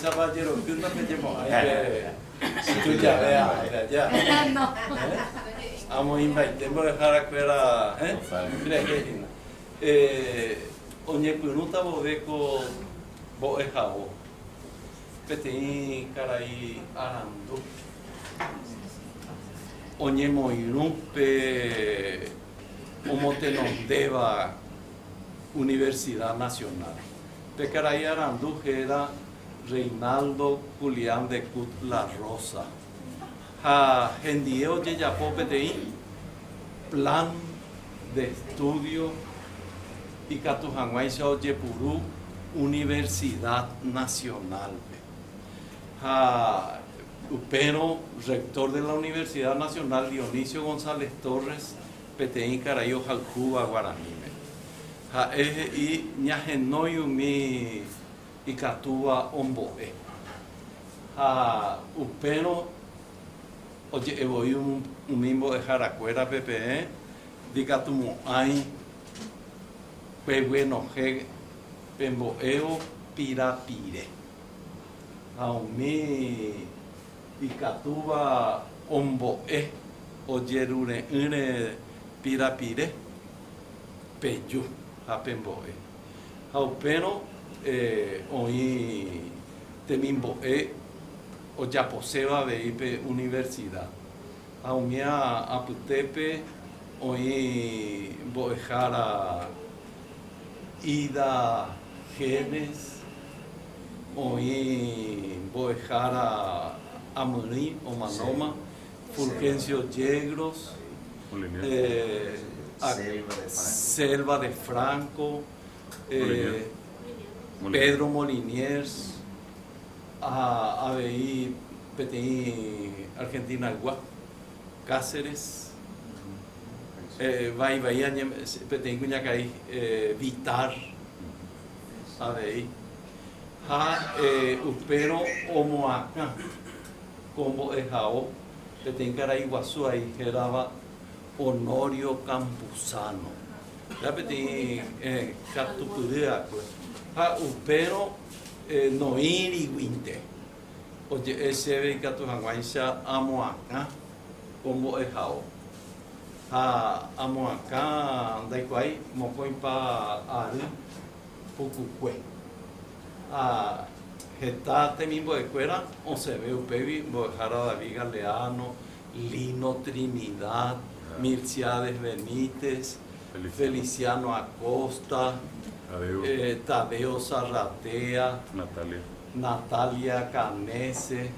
Mba'éichapa ajeroky ndapejemo'ãi pe tujave aja. Amoĩmbaite mbo'eharakuéra rehe hína. Oñepyrũta vove ko mbo'ehao peteĩ karai arandu oñemoirũ pe omotenondéva Universidad Nacional. Pe karai arandu héra Reinaldo Julián Decut Larrosa ha hendie ojejapo peteĩ plan de estudio ikatu hag̃uáicha ojepuru Universidad Nacional-pe. Ha upérõ rector de la Universidad Nacional Dionisio González Torres peteĩ karai ohayhúva guaraníme. Ha'e he'i ñahenói umi ikatúva ombo'e. Ha upérõ oje'e voi umi mbo'eharakuérape peẽ ndikatumo'ãi peguenohẽ pembo'évo pirapire. Ha umi ikatúva ombo'e ojerure'ỹre pirapire, peju ha pembo'e. Ha upérõ oĩ temimbo'e ojaposéva avei pe universida. Ha umía apytépe oĩ mbo'ehára Ida Genes, oĩ mbo'ehára amyrỹi omanóma, Fulgencio Yegros, Selva de Franco, Pedro Moliniers ha avei peteĩ Argentina-ygua, Cáceres, vai vai peteĩ kuñakarai Vitar avei. Ha upérõ omoakã ko mbo'ehao peteĩ karai guasu ai hérava Honorio Campuzano. Péva peteĩ katupyry akue. Ha upérõ noĩriguinte oje'e chéve ikatu hag̃uáicha amoakã ko mbo'ehao. Ha amoakã ndaikuaái mokõipa ary pukukue. Ha heta temimbo'ekuéra osẽve upégui mbo'ehára David Galeano, Lino Trinidad, Milciades Benítez, Feliciano Acosta, Tadeo Zarratea, Natalia Canese,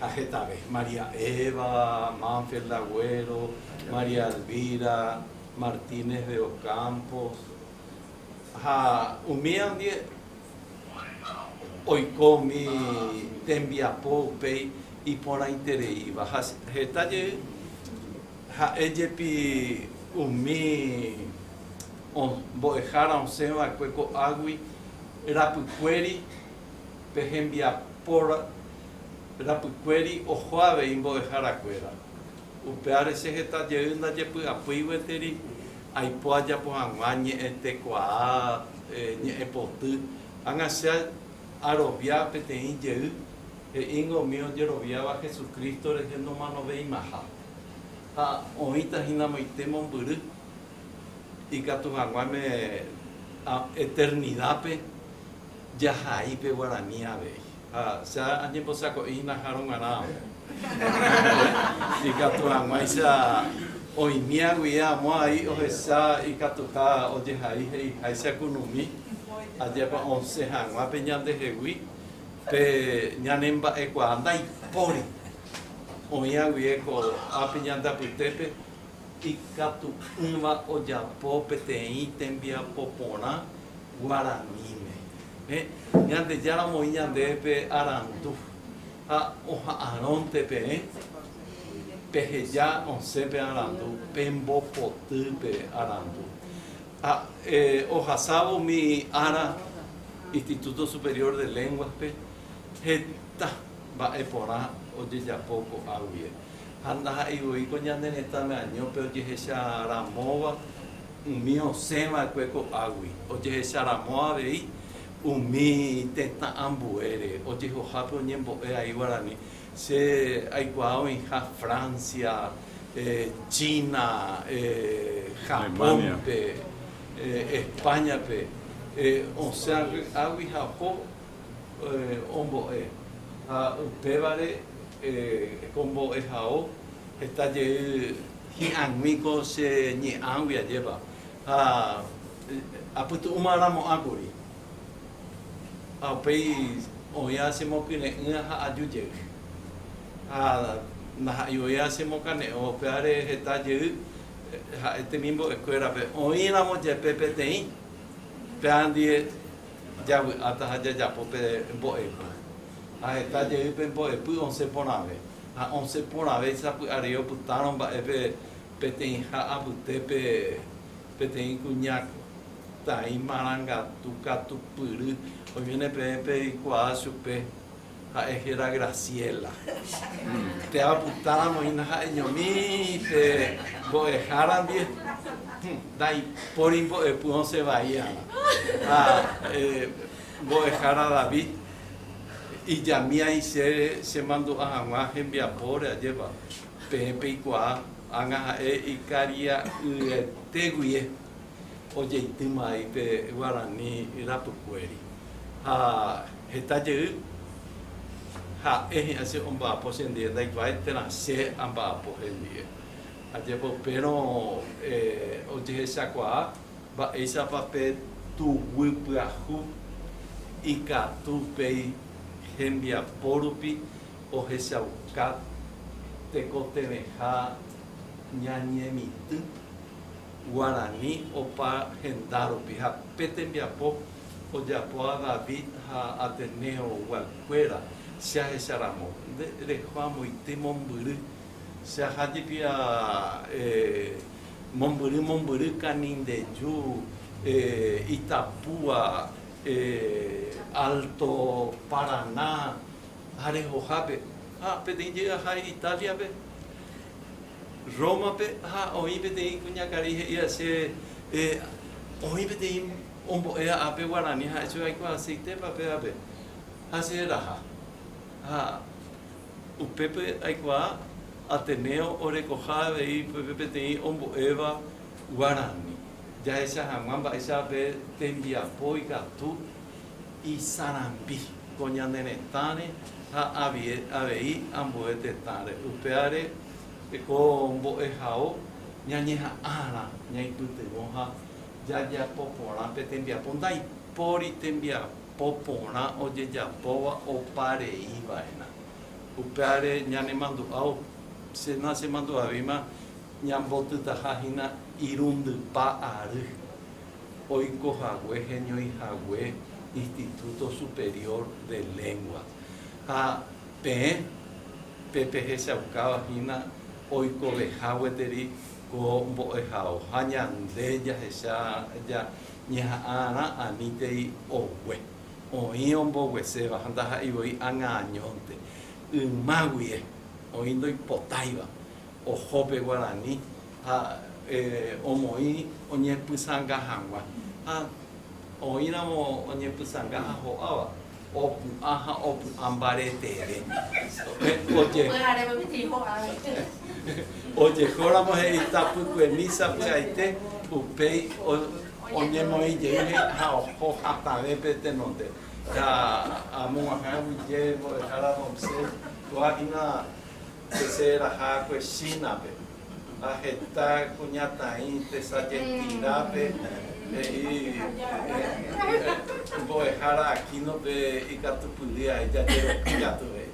ha hetave, María Eva, Manfred Agüero, María Elvira, Martínez de Ocampos, ha umíva ndive oiko umi tembiapo upéi iporãitereíva. Ha heta jey ha'e jepi umi mbo'ehára osẽ va'ekue ko'águi rapykuéri pe hembiapo rapykuéri oho avei mbo'eharakuéra. Upévare che heta jey ndajepy'apýi gueteri aipo ajapo hag̃ua ñe'ẽtekuaa, ñe'ẽpoty. Ág̃a che arovia peteĩ jey, he'íngo umi ojeroviáva Jesucristo rehe nomanoveimaha. Ha oĩta hína moite mombyry ikatu hag̃uáme eternidápe jahai pe guarani avei. Ha che añembosako'i hína járõ g̃uarã ikatu hag̃uáicha oĩmía guie amo ai ohecha ikatuha ojehai he'iháicha kunumi, ajépa osẽ hag̃ua pe ñandehegui pe ñanemba'ekuaa ndaipóri oĩ aguie ko'ápe ñande apytépe ikatu'ỹva ojapo peteĩ tembiapo porã guaraníme. Ñandejára omoĩ ñandéve pe arandu ha oha'arõnte peẽ peheja osẽ pe arandu, pembopoty pe arandu. Ha ohasávo umi ára Instituto Superior de Lenguas-pe heta mba'e porã ojejapo ko'a guie. Ha ndaha'éi voi ko ñane retãme año pe ojehecha ramóva umi osẽ va'ekue ko'águi, ojehecha ramo avei umi tetã ambuére ojehohápe oñembo'e ai guarani. Che aikuaa oĩha Francia, China, Japón-pe, España-pe, osẽ águi ha oho ombo'e. Ha upévare ko mbo'ehao heta jey hi'ag̃ui ko che ñe'ãgui ajépa. Ha apytu'ũmaramo'ã kuri. Ha upéi oĩva chemokyre'ỹ ha aju jey. Ha ndaha'éi oĩva chemokane'õ, upévare heta jey ha'e temimbo'ekuérape. Oĩramo jepe peteĩ, péva ndive javy'áta ha jajapo pe mbo'epy. Ha heta jey pe mbo'epy osẽ porãve. Ha osẽ porãve sapy'arei opytárõ mba'e pe peteĩha apytépe peteĩ kuña Tai marangatu katupyry, oiméne peẽ peikuaa chupe, ha'e héra Graciela. Péva opytáramo hína ha'eñomi pe mbo'ehára ndie, ndaipóri mbo'epy osẽ vai arã. Ha mbo'ehára David ijamíai chéve chemandu'a hag̃ua hembiapóre, ajépa peẽ peikuaa ág̃a ha'e ikaria'yete guie. Ojeitýma avei pe guarani rapykuéri. Ha heta jey ha'e hi'ã che omba'apo chendie, ndaikuaái térã che amba'apo hendie. Ajépa upérõ ojehechakuaa mba'éichapa pe tuguy pyahu ikatu upéi hembiapo rupi ohechauka tekotevẽha ñañemitỹ. Guarani opa henda rupi ha pe tembiapo ojapóva David ha Ateneo guakuéra che ahecha ramo. Nde reho amoite mombyry, che aha jepi a mombyry mombyry Kanindeju, Itapúa, Alto Paraná ha rehohápe. Ha peteĩ jey aha Italia-pe. Rómape ha oĩ peteĩ kuñakarai he'íva che oĩ peteĩ ombo'éva ápe guarani ha'e che aikuaaseitépa pévape ha che raha. Ha upépe aikuaa Ateneo orekoha avei upépe peteĩ ombo'éva guarani. Jahecha hag̃ua mba'éicha pe tembiapo ikatu isarambi ko ñane retãre ha avei ambue tetãre. Upévare ko mbo'ehao ñañeha'ãrã ñaipytyvõ ha jajapo porã pe tembiapo. Ndaipóri tembiapo porã ojejapóva opa rei va'erã. Upévare ñanemandu'ávo, che nachemandu'avéima ñambotytaha hína irundypa ary. Oiko hague heñói hague Instituto Superior de Lengua. Ha peẽ pe pehechaukáva hína oikoveha gueteri ko mbo'ehao ha ñande jahecha ñeha'ãrã anítei ogue. Oĩ ombogueséva ha ndaha'éi voi ág̃a añónte. Yma guie oĩ ndoipotáiva oho pe guarani ha omoĩ oñepysãnga hag̃ua. Ha oĩramo oñepysãnga ha ho'áva, opu'ã ha opu'ã mbareteve. Ojehóramo he'i tapykuemi sapy'aite, upéi oñemoĩ jey ha oho hatãve pe tenonde. Ha amog̃uahẽ aguyje mbo'ehára Domcel, kóva hína Che che raha kue China-pe ha heta kuñataĩ tesa jetirápe he'i mbo'ehára Aquino-pe ikatupyry ae jajeroky katu he'i.